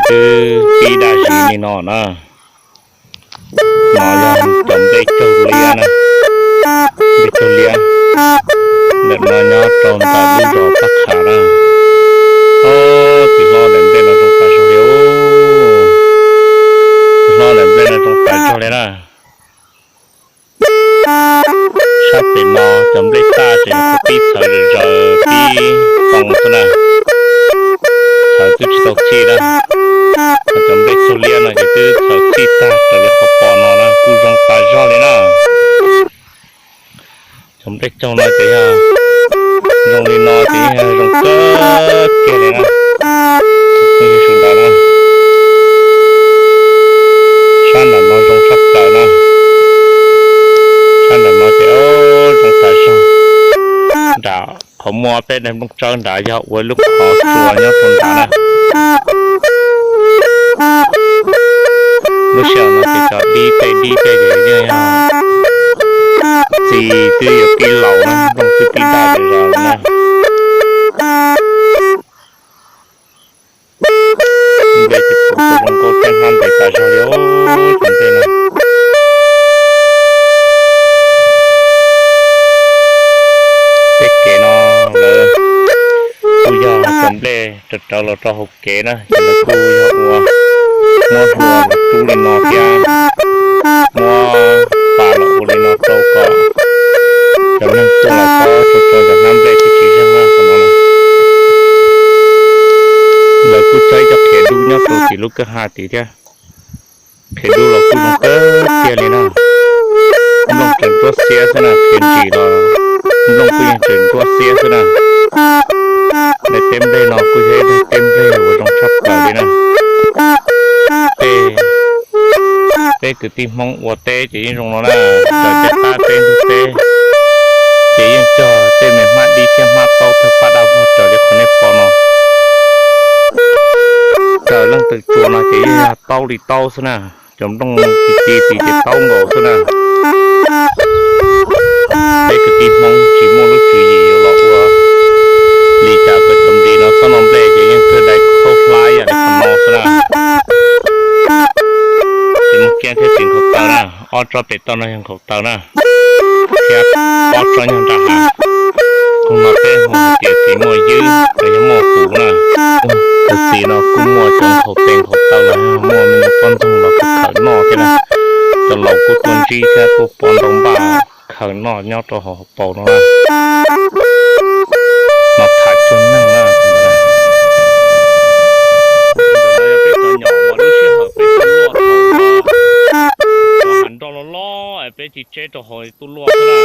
Twb pib daj zis li no na. No yog cov nplej caug liab na, nplej caug liab. Ntawm no nyob rau ntawm lub zos Paj Qhas na. Txiv hlob, ntawm nplej no zoo tas zog li. Txiv hlob, ntawm nplej no zoo tas zog li na. Sab pem no cov nplej taj tseem pib txhawv zawv zawv pib too xwb na. Txhawv twb tsis tau txhij na. Ho cov nplej caug liab no ces twb txhawv txhij tag raws li qhov pom no na, kuj zoo tas zog li na. Cov nplej caug no ces yog zoo li no ces yeej yog zoo kawg kiag li na. Phooj ywg sawv daws na, sab nram no zoo tshaj plaws na. Sab nram no ces zoo tas zog. Nram qhov muaj peb daim nplooj tsawb nrad yog ua lub qhov tsua nyob rau nrad na. Lub sij hawm no ces cov dib tej dib tej ces yeej yog txiv twb yuav pib laus na, nplooj twb pib daj zawv zawv na. Nplej ces puv tau zoo nkauj thiab hnab ntev tas zog li os, cov nplej no. Tej kev no lawv kuj yog cov nplej rawv rawv los rau hauv kev na, ces lawv kuj yog ua muab hlua los rub li no thiab muab pas los ua li no rau kom cov neeg tuaj los paub tau cov hnab nplej thiaj tsis zeeg na. Qhov no lawv kuj tso ib co qhiav dub nyob rau tim lub kwj ha tid thiab. Qhiav dub los kuj zoo kawg kiag li na. Nplooj tseem ntsuab xiab xwb na, qhiav ntsim los nplooj kuj yeej tseem ntsuab xiab xwb na. Daim teb nplej no kuj yog ib daim teb nplej uas zoo tshaj plaws li na. Tej peb kwv tij Hmoob ua teb ces yeej zoo no na, raws tej qab teb ntug teb ces yeej cog tej me hmab dib thiab hmab taub thawj paj daj vog raws li qhov nej pom no. Raws leej twg tsua no ces yeej yog taub li taub xwb na. Cov nplooj ci ci tid ces taub nkaus xwb na. Peb kwv tij Hmoob tsis muaj lub tswv yim yuav los ua li cas kom cov nplis no txhob noj nplej ces yeej kawg dai khaub hlab ib yam li qhov no xwb na. Tsis muaj kiab thiab txiv nkhaus taw na, ob tsob pem toj no yog nkhaus taw na, thiab ob tsob nyob nram hav. Koog no peb hu hais tias txiv muaj ywb los yog muaj huv na. Tus txiv no kuj muaj cov nkhaus tes nkhaus taw los yog muaj me nyuam poj ntxoog los kuj khawm noj thiab na. Cov laus kuj tuaj ntsib thiab tuaj pov ntau npaj khawm noj nyob rau hauv paus no na. No tham cuag neeg na. Ntawm no yog peb cov nyom uas lub sij hawm peb tuaj luaj thaum cov hav nroj loj loj es peb tsis tseb rau hauv tuaj luaj xwb na.